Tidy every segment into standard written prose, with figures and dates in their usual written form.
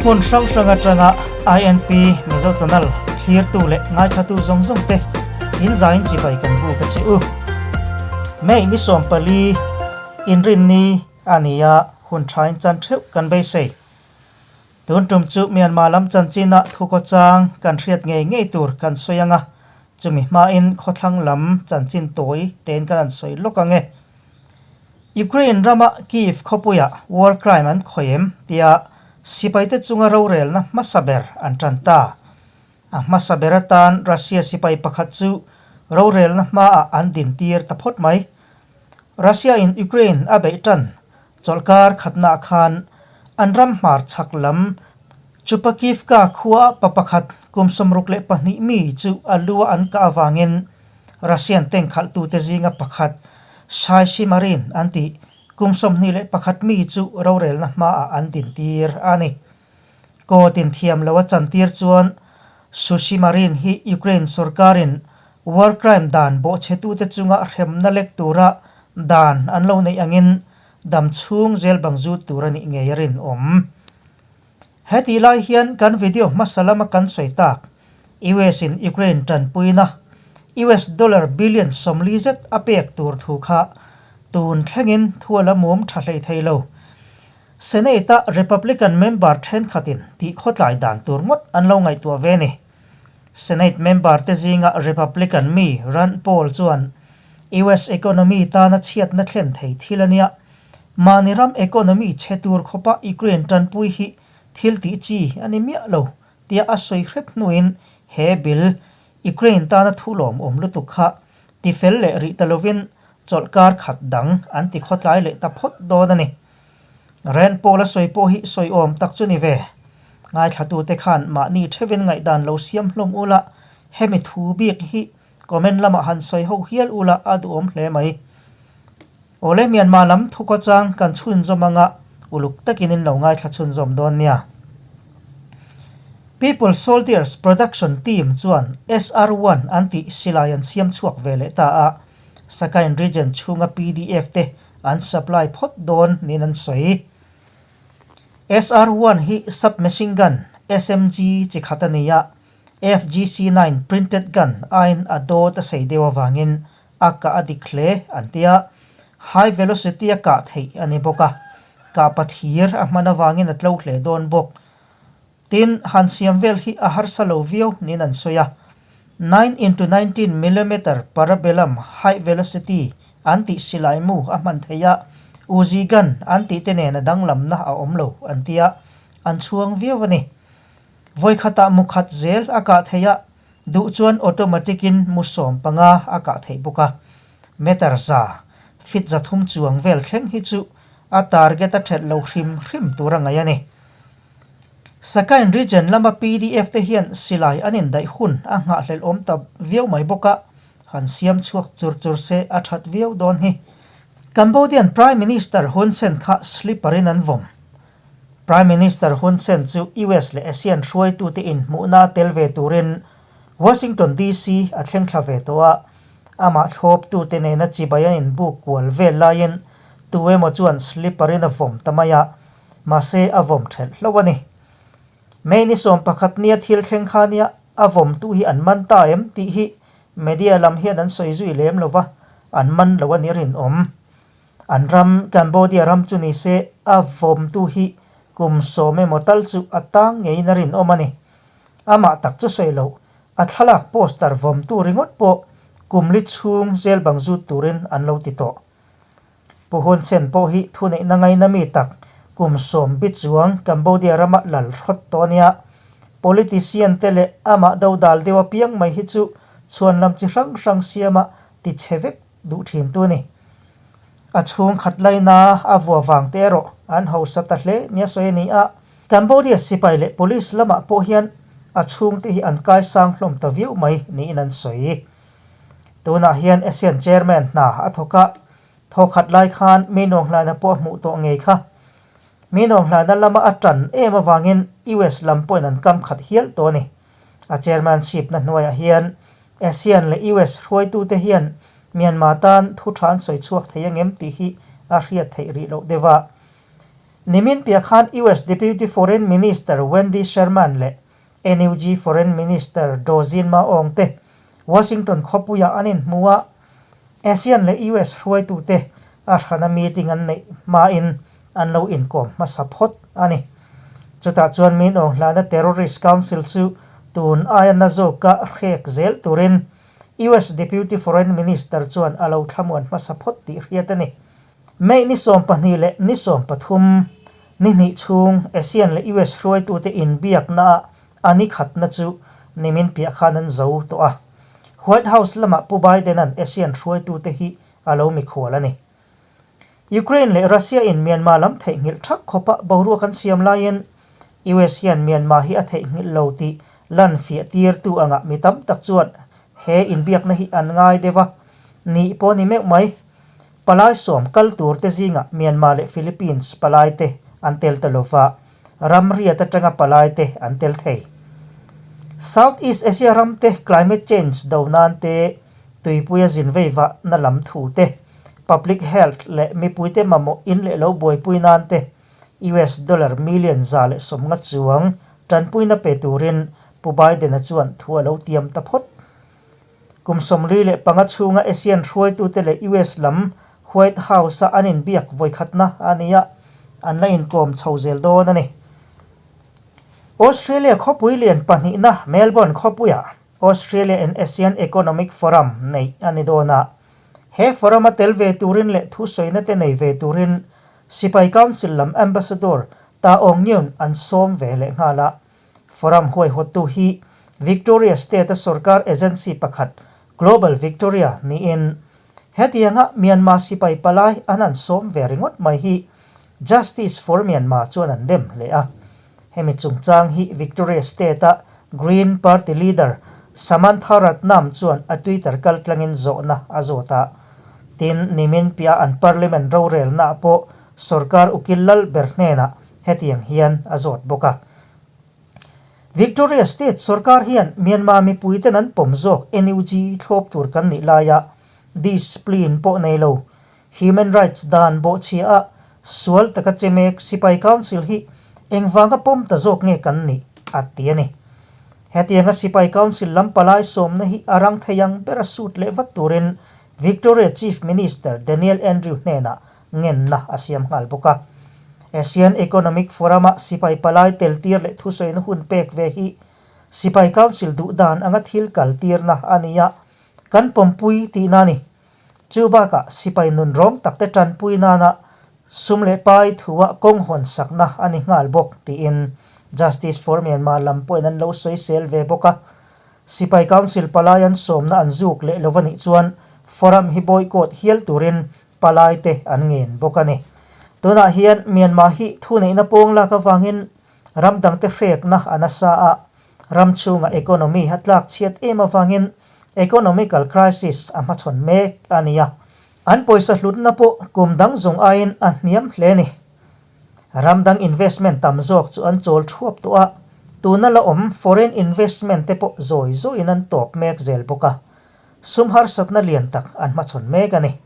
Hmun hrang hrang atanga INP Mizo Channel thlirtu leh ngaithlatu zawng zawng te in zain chibai kan buk a che u. May ni 14 inrinni a ni a, hun thain chan theuh kan beisei. Tun tum chu Myanmar lam chanchinah thukhawchang kan hriat ngei ngei tur kan sawi ang a, chumi hmain khawthlang lam chanchin tawi tein kan han sawi lawk ang e. Ukraine rama Kyiv khawpuiah war crime an khawih em tia sipaite chunga rorelna hmasa ber an tan ta. A hmasa ber atan Russia sipai pakhat chu rorelna hmaah an dintir ta phawt mai. Russia-in Ukraine a beih tan chawlhkar khatnaah khan an ram hmar chhak lam Chupakivka khua pa pakhat kum 62 mi chu a lu a an kah avangin Russian tank khalhtute zinga pakhat Shaishimarin an tih kum 21 mi chu rorelna hmaah an dintir a ni. Court in thiam lo a chantir chuan Sushimarin hi Ukraine sorkarin war crime dan bawhchhetute chunga hremna lek tura dan an lo neih angin dam chhung zel bang zut tur a nih ngei a rinawm. Hetih lai hian kan video hmasa lama kan sawi tak US in Ukraine tanpuina US dollar billion 40 zet a pek tur thu kha tun thlengin thu a la mum tha hlei thei lo. Senate-a Republican member thenkhatin tih khawtlai dan tur ngawt an lo ngaihtuah ve ni. Senate member te zinga Republican mi Rand Paul chuan US economy tana chhiatna thlen thei thil a nia. Mahni ram economy chhe tur khawpa Ukraine tanpui hi thil tih chi a ni miah lo tia a sawi hrep hnuin he bill Ukraine tana thu lawmawm lutuk kha tifel leh rih ta lovin chawlhkar khat dang an ti khawtlai leh ta phawt dawn a ni. Rand Paul a sawi pawh hi sawiawm tak chu ni ve. Ngaithlatute khan mahni thevin ngaihdan lo siam hlawm ula, hemi thu bik hi comment lamah han sawi ho hial ula a duhawm hle mai. Awle Myanmar lam thukhawchang kan chhunzawm anga uluk takin in lo ngaithla chhunzawm dawn nia. People Soldiers Production Team chuan SR-1 an tih silai an siam chhuak ve leh ta a, Sakain Region chhunga PDF te an supply phawt dawn niin an sawi. SR-1 hi submachine gun, SMG, chi khat a ni a, FGC-9 printed gun aiin a dawt a sei deuh avangin a kah a dik hle an ti a, high velocity a kah theih a ni bawk a, kah pathir a hman avangin a tlo hle dawn bawk. Tin, han siam vel hi a harsa lo viau niin an sawi a, 9 into 19 millimeter parabellum high velocity an tih silai mu a hman theih a, Uzi gun an tih te nen a danglamna a awm lo an ti a, an chhuang viau a ni. Vawikhatah mu khat zel a kah theih a, duh chuan automatic in mu 15 a kah theih bawk a. Meter za, feet 300 chuang vel thleng hi chu a target a that lo hrim hrim tur a ngaih a ni. Sakain region lama PDF te hian silai an indaih hun a nghahhlelh awm ta viau mai bawk a, han siam chhuak chur chur se a that viau dawn hi. Cambodian Prime Minister Hun Sen kha slipper in an vawm. Prime Minister Hun Sen chu US leh ASEAN hruaitute inhmuhna a tel ve turin Washington DC a thleng thla ve tawh a, amah thlawptute nena chibai an inbuk kual vel laiin tu emaw chuan slipper in a vawm ta mai a, mahse a vawm thelh hlo a ni. May ni 11 nia thil thleng kha nia a vawmtu hi an man ta em tih hi media lam hian an sawi zui lem lo va, an man lo a ni rinawm. An ram Cambodia ram chu ni se a vawmtu hi kum 10 emaw tal chu a tang ngeiin a rinawm a ni. Amah tak chu sawi loh, a thlalak poster vawmtu ringawt pawh kum li chhung zel bang zut turin an lo ti tawh. Pu Hun Sen pawh hi thuneihna ngaina mi tak kum 10 bi chuang Cambodia rama lal hrawt tawh a nia. Politician te leh amah dodal deuh apiang mai hi chu chhuan lam chi hrang hrang siama ti chhe vek duh thin tu a ni. A chhung khat laina a vua vang te erawh an hausa ta hle nia sawi a ni a. Cambodia sipai leh police lamah pawh hian a chhungte hi an kaisang hlawm ta viau mai niin an sawi. Tunah hian ASEAN chairman hna a thawk a, thawkhat lai khan mi nuanghlana pawh a hmuh tawh ngei kha. Mi nuanghlana lama a tan em avangin US lam pawhin an kam khat hial tawh a ni. A chairmanship na hnuaiah hian ASEAN leh US hruaitute hian Myanmar tan thu tha an sawi chhuak thei angem tih hi a hriat theih rih loh deuh a. Nimin piah khan US Deputy Foreign Minister Wendy Sherman leh NUG Foreign Minister Daw Zin Maung te Washington khawpuiah an inhmu a, ASEAN leh US hruaitute a hrana meeting an neih hmain an lo inkawm hmasa phawt a ni. Chutah chuan Min Aung Hlana Terrorist Council chu tun aia na zawka hrek zel turin US Deputy Foreign Minister chuan a lo thlamuan hmasa phawt tih hriat a ni. May ni 12 leh ni 13 ni hnih chhung ASEAN leh US hruaitute inbiaknaah a ni khatna chu nimin piah khan an zo tawh a. White House lamah Pu Biden-a'n ASEAN hruaitute hi a lo mikhual a ni. Ukraine leh Russia in Myanmar lam theihnghilh thak khawpa boruak an siam laiin US hian Myanmar hi a theihnghilh lo tih lan fiah tirtu angah mi tam tak chuan he inbiakna hi an ngai deuh a, nih pawh ni meuh mai. Palai sawm kal turte zingah Myanmar leh Philippines palaite an tel ta lova, ram riat atanga palaite an tel thei. South East Asia ramte climate change do nan te, tuipuia zin vei vahna lam thu te, public health leh mipuite mamawh in leh lo buaipui nan te US dollar million 150 chuang tanpuina pe turin Pu Biden-a chuan thu a lo tiam ta phawt. Kum 45 chhunga ASEAN hruaitute leh US lam White House-a an inbiak vawikhatna a ni a, an la inkawm chho zel dawn a ni. Australia khawpui lian pahnihna Melbourne khawpuiah Australia and ASEAN Economic Forum neih a ni dawn a. He forum-a tel ve turin leh thusawina te nei ve turin Sipai Council lam Ambassador Ta Aung Nyunt an sawm ve leh nghal a. Forum huaihawttu hi Victoria State-a sorkar agency pakhat Global Victoria niin hetianga Myanmar sipai palai an han sawm ve ringawt mai hi Justice for Myanmar chuan an dem hle a. Hemi chungchang hi Victoria State-a Green Party leader Samantha Ratnam chuan a Twitter kaltlangin zawhna a zawt a. Tin, nimin piah an parliament rorelnaah pawh sorkar ukil lal ber hnenah hetiang hian a zawt bawk a. Victoria State sorkar hian Myanmar mipuiten an pawm zawk NUG thlawp tur kan nih laia discipline pawh nei lo, human rights dan bawhchhia a sual taka che mek sipai council hi engvanga pawm ta zawk nge kan nih a ti a ni. Hetianga sipai council lam palai sawmna hi a rang thei ang bera sut leh vat turin Victoria Chief Minister Daniel Andrew hnenah ngenna a siam nghal bawk a. ASEAN Economic Forum-a sipai palai tel tir leh thusawina hun pek ve hi Sipai Council duh dan anga thil kal tirna a ni a, kan pawmpui tihna a ni. Chu bakah sipai nun rawng takte tanpui nana sum leh pai thua kawng hawn sakna a ni nghal bawk tiin Justice for Myanmar lam pawhin an lo sawisel ve bawk a. Sipai Council palai an sawmna an zuk leh lo a nih chuan Forum hi boycott hial turin palaite an ngen bawk a ni. Tunah hian Myanmar hi thuneihna pawng lak avangin ram dangte hrekna a nasa a, ram chhunga economy a tlak chhiat em avangin economical crisis a hmachhawn mek a ni a. An pawisa hlutna pawh kum dang zawng aiin a hniam hle a ni. Ram dang investment tam zawk chu an chawl thuap tawh a, tuna la awm foreign investment te pawh zawi zawiin an tawp mek zel bawk a. Sum harsatna lian tak an hmachhawn mek a ni.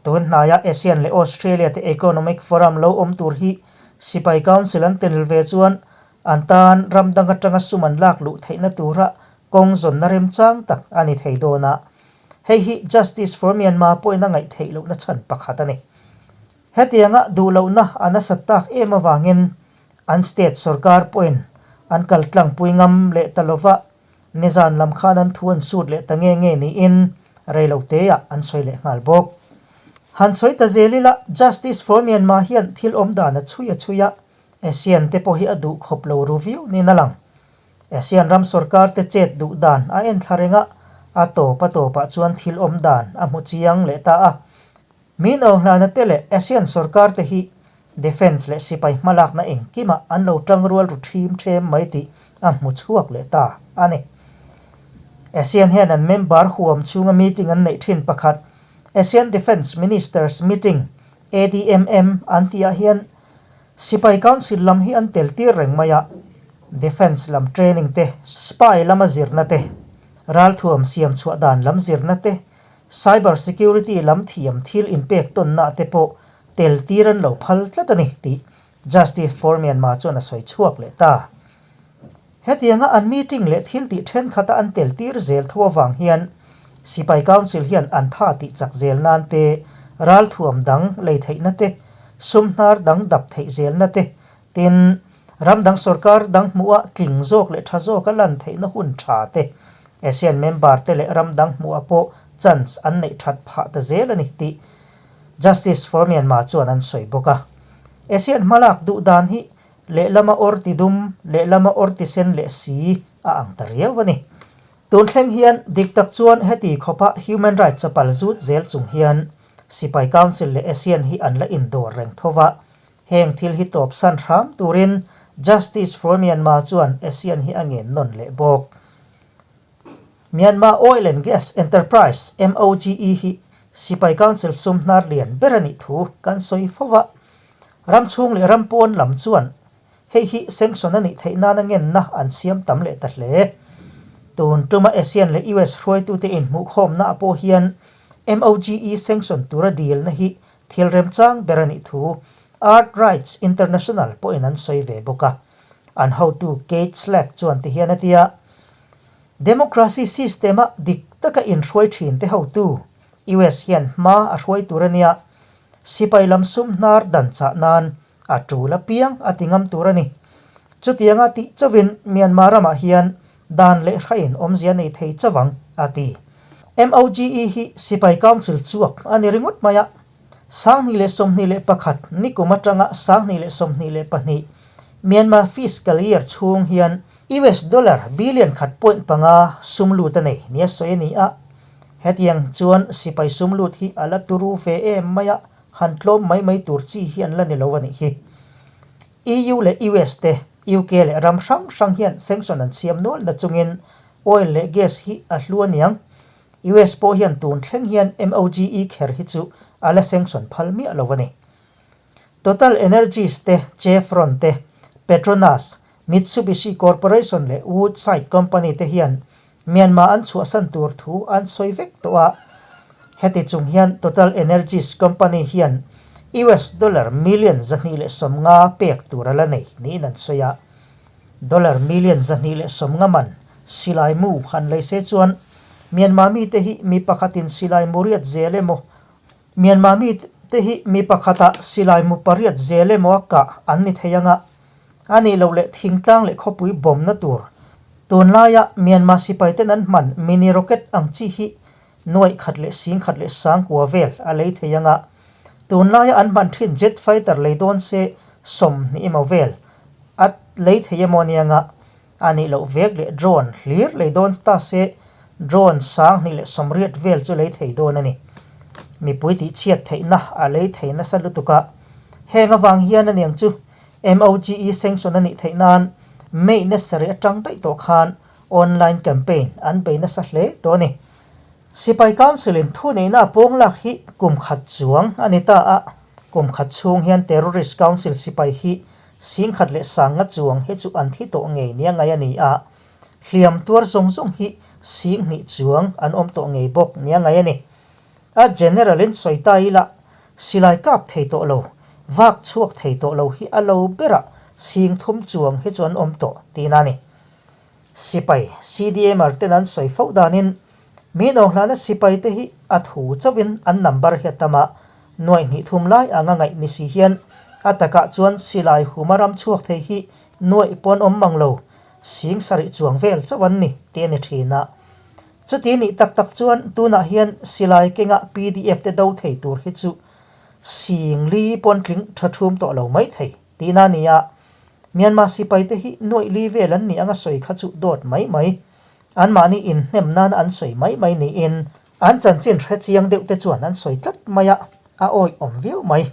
Tun hnaia ASEAN leh Australia te Economic Forum lo awm tur hi Sipai Council an tel ve chuan an tan ram dang atanga sum an lak luh theihna tura kawng zawnna remchang tak a ni thei dawn a. Hei hi Justice for Myanmar pawhin a ngaih theih lohna chhan pakhat a ni. Hetianga duhlohna a nasat tak em avangin an state sorkar pawhin an kaltlangpui ngam leh ta lova, Nizan lam khan an thu an sut leh ta nge nge niin reiloteah an sawi leh nghal bawk. Han sawi ta zel ila, Justice for Myanmar hian thil awm dan a chhui a chhui a, ASEAN te pawh hi a duh khawp lo ru viau niin a lang. ASEAN ram sorkar te chet duh dan a en thla reng a, a tawp a tawpah chuan thil awm dan a hmu chiang leh ta a. Min Aung-hlana te leh ASEAN sorkar te hi Defence leh sipai hmalakna engkimah an lo tangrual ru ṭhim ṭhem mai tih a hmu chhuak leh ta a ni. ASEAN hian an member huam chhunga meeting an neih ṭhin pakhat ASEAN Defence Ministers Meeting, ADMM, an tihah hian Sipai Council lam hi an tel tir reng mai a, Defence lam training te, spy lama zirna te, ralthuam siam chhuah dan lam zirna te, cyber security lam thiam thil inpek tawnna te pawh tel tir an lo phal tlat a ni tih. Justice for Myanmar chuan a sawi chhuak leh ta. Hetianga an meeting leh thil tih thenkhat a an tel tir zel tho avang hian Sipai Council hian an tha tih chak zel nan te, ralthuam dang lei theihna te, sum hnar dang dap theih zelna te, tin, ram dang sorkar dang hmuha tling zawk leh tha zawka lan theihna hun tha te, ASEAN member te leh ram dang hmuhah pawh chance an neih that phah ta zel a ni tih Justice for Myanmar chuan an sawi bawk a. ASEAN hmalak duh dan hi Lehlama awr ti dum, lehlama awr ti sen leh si a ang ta riau a ni. Tun thleng hian dik tak chuan heti khawpa human rights a pal zut zel chung hian Sipai Council leh ASEAN hi an la indawr reng tho va. Heng thil hi tawp san hram turin Justice for Myanmar chuan ASEAN hi a ngen nawn leh bawk. Myanmar Oil and Gas Enterprise, MOGE, hi Sipai Council sum hnar lian ber a nih thu kan sawi fo va. Ram chhung leh ram pawn lam chuan hei hi sanction a nih theih nana ngenna an siam tam leh ta hle. Tun tuma ASEAN leh US hruaitute inhmuhkhawmna ah pawh hian MOGE sanction tura dilna hi thil remchang ber a nih thu Earth Rights International pawhin an sawi ve bawk a. An hotu Kate Slack chuan tihian a ti a, Democracy system-a dik taka inhruai thinte hotu US hian hma a hruai tur a nia. Sipai lam sum hnar dan chah nan a tul apiang a ti ngam tur a ni. Chutianga tih chauhin Myanmar ramah hian dan leh hraiin awmzia nei thei chauh ang, a ti. MOGE hi Sipai Council chuak a ni ringawt mai a, 2021 nikum atanga 2022 Myanmar fiscal year chhung hian US dollar billion khat point panga sum lut a nei nia sawi a ni a. Hetiang chuan sipai sum lut hi a la turu ve em mai a, han tlawm mai mai tur chi hi an la ni lo a nih hi. EU leh US te, UK leh ram hrang hrang hian sanction an siam nual na chungin oil leh gas hi a hlu a niang. US pawh hian tun thleng hian MOGE kher hi chu a la sanction phal miah lo a ni. Total Energies te, Chevron te, Petronas, Mitsubishi Corporation leh Woodside Company te hian Myanmar an chhuahsan tur thu an sawi vek tawh a. Heti chung hian Total Energies company hian US dollar million 250 pek tur a la nei niin an sawi a. Dollar million 250 man silai mu han lei se chuan Myanmar mite hi mi pakhatin silai mu riat zel emaw Myanmar mite hi mi pakhatah silai mu pariat zel emaw a kah an ni thei ang a, a nih loh leh thingtlang leh khawpui bawmna tur. Tunlaia Myanmar sipaiten an hman mini rocket ang chi hi nuaih khat leh sing khat leh sangkua vel a lei thei ang a, tunlaia an hman thin jet fighter lei dawn se 20 emaw vel a lei thei emaw aniang a, A nih loh vek leh drone hlir lei dawn ta se drone 2080 vel chu lei thei dawn a ni. Mipui tihchhiat theihna a lei thei nasa lutuk a, heng avang hian aniang chu MOGE sanction a nih theih nan May na sarih atang daih tawh khan online campaign an bei nasa hle tawh a ni. Sipai Council-in thuneihna a pawng lak hi kum khat chuang a ni ta a, kum khat chhung hian Terrorist Council sipai hi 10,000 leh 500 chuang hi chu an thi tawh ngei nia ngaih a ni a, hliam tuar zawng zawng hi 2,000 chuang an awm tawh ngei bawk nia ngaih a ni. A General-in sawi ta ila, silai kap thei tawh lo, vak chhuak thei tawh lo hi a lo berah 3,000 chuang hi chu an awm tawh tihna a ni. Sipai, CDMR ten an sawi fo danin mi nawnghlana sipai te hi a thu chauhin an number hi a tam a, nuaih hnih thum lai anga ngaih ni si hian a takah chuan silai huma ram chhuak thei hi nuaih pawn awm mang lo, 70,000 chuang vel chauh an ni tih a ni thin a. Chuti nih tak tak chuan tunah hian silai kengah pdf te do thei tur hi chu 4,000 pawn tling tha thum tawh lo mai thei tihna a ni a. Myanmar sipaite hi nuaih li vel an nih anga sawi kha chu dawt mai mai. Anmahni inhnem nana an sawi mai mai niin an chanchin hre chiang deuh te chuan an sawi tlat mai a, a awih awm viau mai.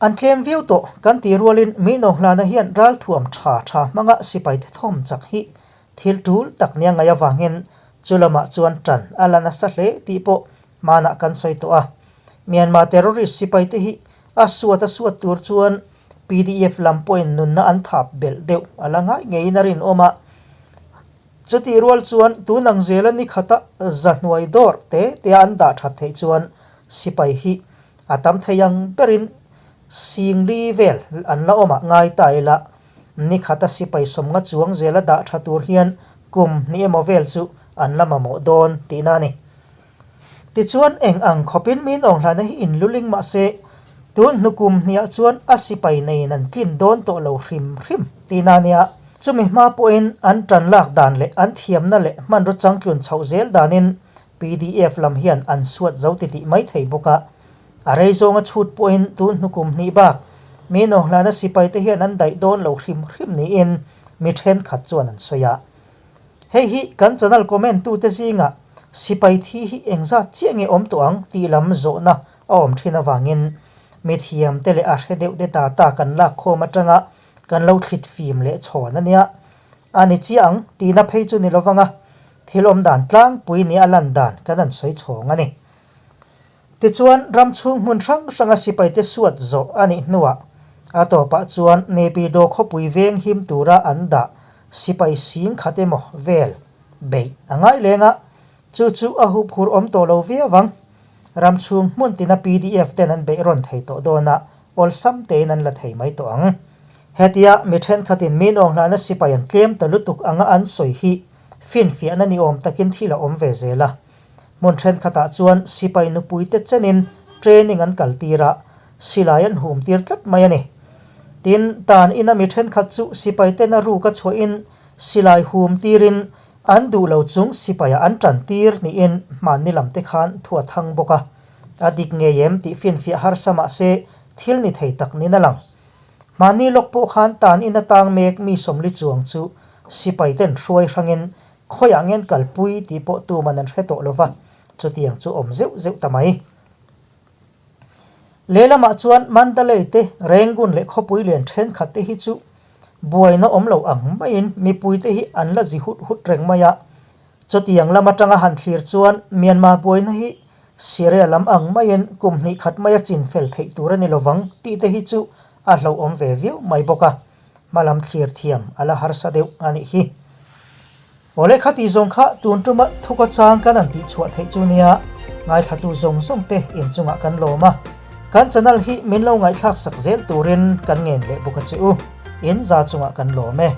An tlem viau tawh kan tih rualin mi nawnghlana hian ralthuam tha tha hmanga sipaite thawm chak hi thil tul tak nia ngaih avangin chu lamah chuan tan a la nasa hle tih pawh hmanah kan sawi tawh a. Myanmar terrorist sipaite hi a suat a suat tur chuan Pdf lam pawhin nunna an thap belh deuh a la ngai ngeiin a rinawm a. Chutih rual chuan tun ang zela ni khata zahnuai dawr te tea an dah that theih chuan sipai hi a tam thei ang berin Singli vel an la awmah ngai ta ila, ni khata sipai sawmnga chuang zela dah tha tur hian kum hnih emaw vel chu an la mamawh dawn tihna a ni. Tichuan eng ang khawpin min awnghlana hi inluling mah se, tun hnu kum hniah chuan a sipai neiin an tlin dawn tawh lo hrim hrim tihna a nia. Chumi hma pawhin an tan lak dan leh an thiamna leh hmanraw changtlun chhoh zel danin pdf lam hian an suat zo titih mai thei bawk a. A rei zawnga chhut pawhin tun hnu kum hnih bak mi nawnghlana sipaite hian an daih dawn lo hrim hrim niin mi thenkhat chuan an sawi a. Hei hi kan channel comment tute zingah sipai thi hi engzat chiah nge awm tawh ang tih lam zawhna a awm thin avangin mithiamte leh a hre deuh te data kan lak khawm atanga kan lo thlit fim leh chhawn a nia. A ni chiah ang tihna phei chu ni lovang a, thil awm dan tlangpui nia a lan dan kan han sawi chhawng a ni. Tichuan, ram chhung hmun hrang hranga sipaite suat zawh a nih hnuah a tawpah chuan Naypyidaw khawpui veng him tura an dah sipai sing khat emaw vel beih a ngai leng a, chu chu a hup hur awm tawh lo viau ang. Ram chhung hmun tina pdf ten an beih rawn thei tawh dawn a, awlsam tein an la thei mai tawh ang. Hetia mi thenkhatin min awnghlahna sipai an tlem ta lutuk anga an sawi hi finfiahna ni awm takin thil a awm ve zel a. Hmun thenkhatah chuan sipai nupuite chenin training an kaltir a, silai an humtir tlat mai a ni. Tin, tan ina mi thenkhat chu sipai tena ruk a chhuahin silai humtirin an duh lo chung sipaiah an tantir niin hmanni lamte khan thu a thang bawk a. A dik ngei em tih finfiah harsa mah se thil ni thei tak niin a lang. Hmanni lawk pawh khan tan ina tang mek mi sawmli chuang chu sipai ten hruai hrangin Khawiah ngen kalpui tih pawh tuman an hre tawh lo va, chutiang chu awm zeuh zeuh ta mai. Lehlamah chuan Mandalay te, Rangoon leh khawpui lian thenkhat te hi chu buaina awm lo ang maiin mipui te hi an la zi hut hut reng mai a. Chutiang lam atanga han thlir chuan Myanmar buaina hi Syria lam ang maiin kum hnih khat maia chin fel theih tur a ni lovang tih te hi chu a hlauhawm ve viau mai bawk a. Hmalam thlir thiam a la harsa deuh a nih hi. Awle kha tih zawng kha tun tuma thukaw chang kan han tih chhuah theih chu nia, ngaithlatu zawng zawng te inchungah kan lawm a, kan channel hi min lo ngaihthlak sak zel turin kan ngen leh bawk a che u, in za chungah kan lawm e.